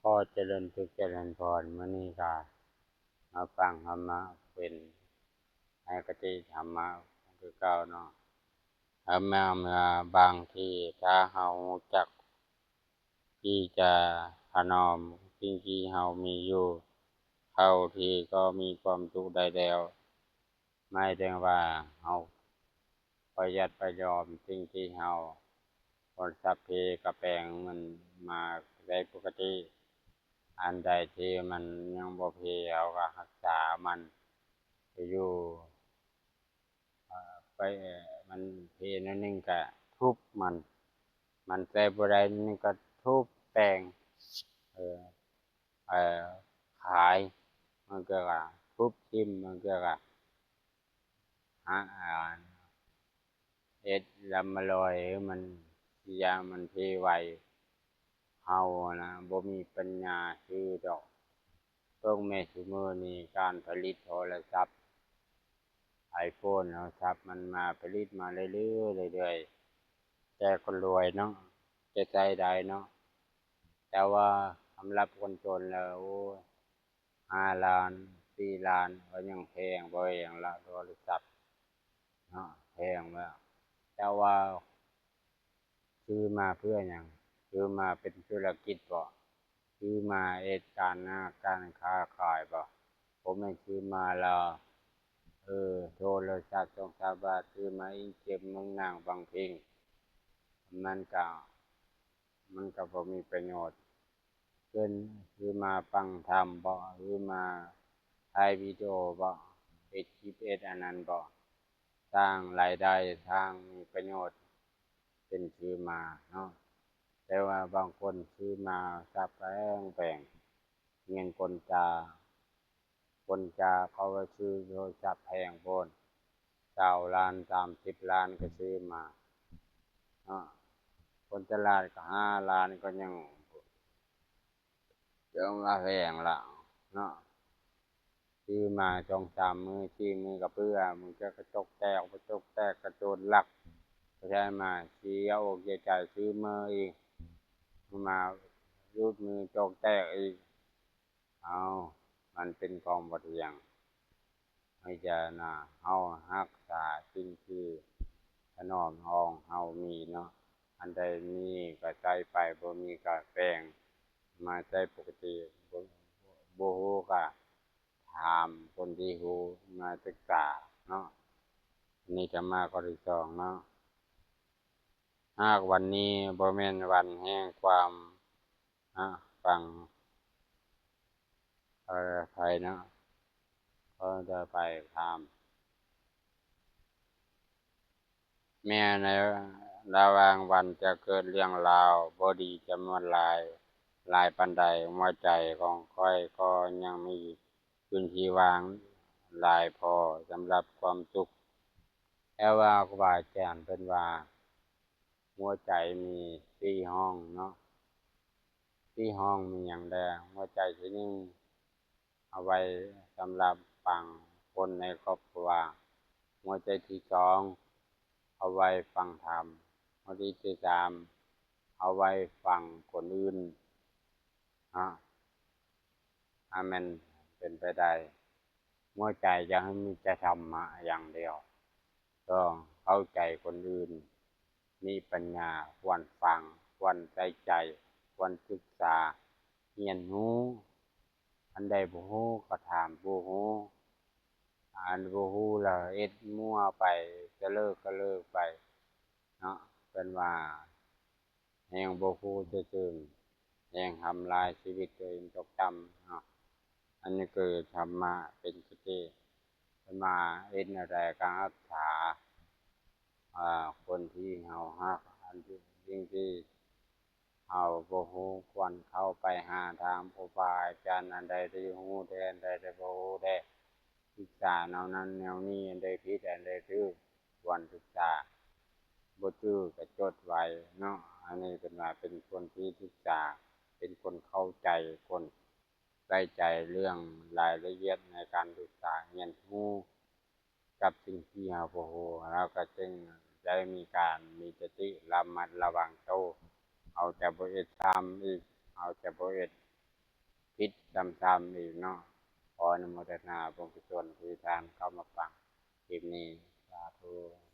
ຂໍຈະເລີນສຸກຈະເລີນພອນ, ມື້ນີ້ກະມາຟັງທຳມະ ເປັນໃນຄະຕິທຳມະຄືເກົ່າເນາະ. ທຳມະເມື່ອບາງທີ ຖ້າເຮົາຮູ້ຈັກທີ່ຈະຖະໜອມສິ່ງທີ່ເຮົາມີຢູ່, ເທົ່າທີ່ກໍມີຄວາມສຸກໄດ້ແລ້ວ. ໝາຍເຖິງວ່າເຮົາປະຢັດປະຍອມສິ່ງທີ່ເຮົາ ຄົນສັບເພກະແປງມັນມາໄດ້ປົກກະຕິ, ອັນໃດທີ່ມັນຍັງບໍ່ເພເຮົາກະຮັກສາມັນຢູ່ ເອີ ໄປ ມັນເພໜ້ອຍໜຶ່ງກະທຸບມັນ, ມັນໃຊ້ບໍ່ໄດ້ໜຶ່ງກະທຸບແປງ ເອີ ເອີ ຂາຍ, ບາງເທື່ອກະທຸບຖິ້ມ, ບາງເທື່ອກະ ຫາ ອັນ ເຮັດລຳມະລອຍໃຫ້ມັນເສຍ ມັນເພໄວ. ເຮົານະບໍ່ມີປັນຍາຊື້ດອກ. ເບິ່ງແມ້ ຊຸມື້ນີ້ການຜະລິດໂທລະສັບ ໄອໂຟນ ໂທລະສັບມັນມາ ຜະລິດມາເລື້ອຍໆ ເລື້ອຍໆ, ແຕ່ຄົນລວຍເນາະ ຈະໃຊ້ໄດ້ເນາະ, ແຕ່ວ່າສຳລັບຄົນຈົນແລ້ວ ໂອ້ຍ ຫ້າລ້ານ ສີ່ລ້ານ ກໍຍັງແພງ ບໍ່ແພງລະ ໂທລະສັບເນາະ ແພງແລ້ວ. ແຕ່ວ່າຊື້ມາເພື່ອຫຍັງ? ຊື້ມາເປັນທຸລະກິດບໍ? ຊື້ມາເຮັດການຄ້າການຂາຍບໍ? ບໍ່ແມ່ນຊື້ມາແລ້ວ ເອີ ໂທລະສັບສອງສາມບາດ, ຊື້ມາອີງເຈັບເມືອງໜັງຟັງເພງ ມັນກະ ມັນກະບໍ່ມີປະໂຫຍດ. ເຊິ່ງ ຄືມາຟັງທຳບໍ ຫຼືມາຖ່າຍວິດີໂອບໍ ເຮັດຄລິບ ເຮັດອັນນັ້ນບໍ ສ້າງລາຍໄດ້ ສ້າງມີປະໂຫຍດ ເປັນຊື້ມາເນາະ. ແຕ່ວ່າບາງຄົນຊື້ມາສັບແພງໆ ເງິນຄົນຈາ ຄົນຈາເຂົາວ່າຊື້ໂທລະສັບແພງໂພດ ຊາວລ້ານ ສາມສິບລ້ານກໍຊື້ມາເນາະ, ຄົນຕະຫຼາດກໍຫ້າລ້ານກໍຍັງ ເຖິງວ່າແພງລະເນາະ. ຊື້ມາສອງສາມມື້ ສີ່ມື້ກໍເປື່ອ, ບາງເທື່ອກະຈົກແຕກ, ບໍ່ຈົກແຕກກະໂຈນລັກ, ບໍ່ໃຊ້ມາ ເສຍອົກເສຍໃຈ ຊື້ເໝີອີກ, ມາຫຼຸດມືຈົກແຕກອີກ. ເອົາ ມັນເປັນຂອງບໍ່ທ່ຽງ. ໃຫ້ຈານາເຮົາຮັກສາສິ່ງທີ່ຖະໜອມຮອງເຮົາມີເນາະ, ອັນໃດມີກໍໃຊ້ໄປ, ບໍ່ມີກໍແບ່ງມາໃຊ້ປົກກະຕິ, ບໍ່ ບໍ່ຮູ້ກໍຖາມຄົນທີ່ຮູ້ມາສຶກສາເນາະ. ອັນນີ້ທຳມະຂໍ້ທີສອງເນາະ. ຫາກວັນນີ້ບໍ່ແມ່ນວັນແຫ່ງຄວາມ ອະ ຟັງ ເອີ ໄພເນາະ, ຂໍ້ຕໍ່ໄປຖາມ ແມ້ໃນລະຫວ່າງວັນຈະເກີດເລື່ອງລາວບໍ່ດີຈຳນວນຫຼາຍ ຫຼາຍປານໃດ, ຫົວໃຈຂອງຂ້ອຍກໍຍັງມີພື້ນທີ່ວ່າງຫຼາຍພໍສຳລັບຄວາມສຸກ. ແຕ່ວ່າຄູບາອາຈານເພິ່ນວ່າ ຫົວໃຈມີສີ່ຫ້ອງເນາະ, ສີ່ຫ້ອງມີຫຍັງແດ່? ຫົວໃຈທີໜຶ່ງ ເອົາໄວ້ສຳລັບຝັງຄົນໃນຄອບຄົວ, ຫົວໃຈທີສອງ ເອົາໄວ້ຟັງທຳ, ຫົວໃຈທີສາມ ເອົາໄວ້ຟັງຄົນອື່ນເນາະ. ຖ້າແມ່ນເປັນໄປໄດ້ ຫົວໃຈຢາກໃຫ້ມີແຕ່ທຳມະຢ່າງດຽວ, ຕ້ອງເຂົ້າໃຈຄົນອື່ນ, ມີປັນຍາ, ຄວນຟັງ, ຄວນໃສ່ໃຈ, ຄວນສຶກສາ, ຮຽນຮູ້, ອັນໃດບໍ່ຮູ້ກໍຖາມຜູ້ຮູ້, ອັນບໍ່ຮູ້ລະເຮັດມົ້ວໄປ, ສະເລີກະເລີໄປເນາະ. ເພິ່ນວ່າ ແຮງບໍ່ຮູ້ຈະເຈີນ ແຮງທຳລາຍຊີວິດຕົວເອງຕົກຕ່ຳເນາະ. ອັນນີ້ຄືທຳມະເປັນສະຕິ, ເປັນວ່າເຮັດແນວໃດກໍຮັກສາ ອາ ຄົນທີ່ເຮົາຮັກ, ອັນທີ່ ສິ່ງທີ່ເຮົາບໍ່ຮູ້ຄວນເຂົ້າໄປຫາຖາມຄູບາອາຈານ, ອັນໃດທີ່ຮູ້ແດ່ ອັນໃດທີ່ບໍ່ຮູ້ແດ່, ສຶກສາແນວນັ້ນແນວນີ້, ອັນໃດຜິດ ອັນໃດຖືກ ຄວນສຶກສາ, ບໍ່ຈື່ກໍຈົດໄວ້ເນາະ. ອັນນີ້ເພິ່ນວ່າເປັນຄົນທີ່ສຶກສາ, ເປັນຄົນເຂົ້າໃຈຄົນ, ໃສ່ໃຈເລື່ອງລາຍລະອຽດໃນການສຶກສາຮຽນຮູ້ກັບສິ່ງທີ່ເຮົາບໍ່ຮູ້, ເຮົາກໍຈຶ່ງໄດ້ມີການມີສະຕິລະມັດລະວັງໂຕ, ເຮົາຈະບໍ່ເຮັດຊ້ຳອີກ, ເຮົາຈະບໍ່ເຮັດ ຊ້ຳໆອີກເນາະ. ຂໍອະນຸໂມທະນາບຸນກຸສົນທີ່ທ່ານເຂົ້າມາຟັງຄລິບນີ້. ສາທຸ.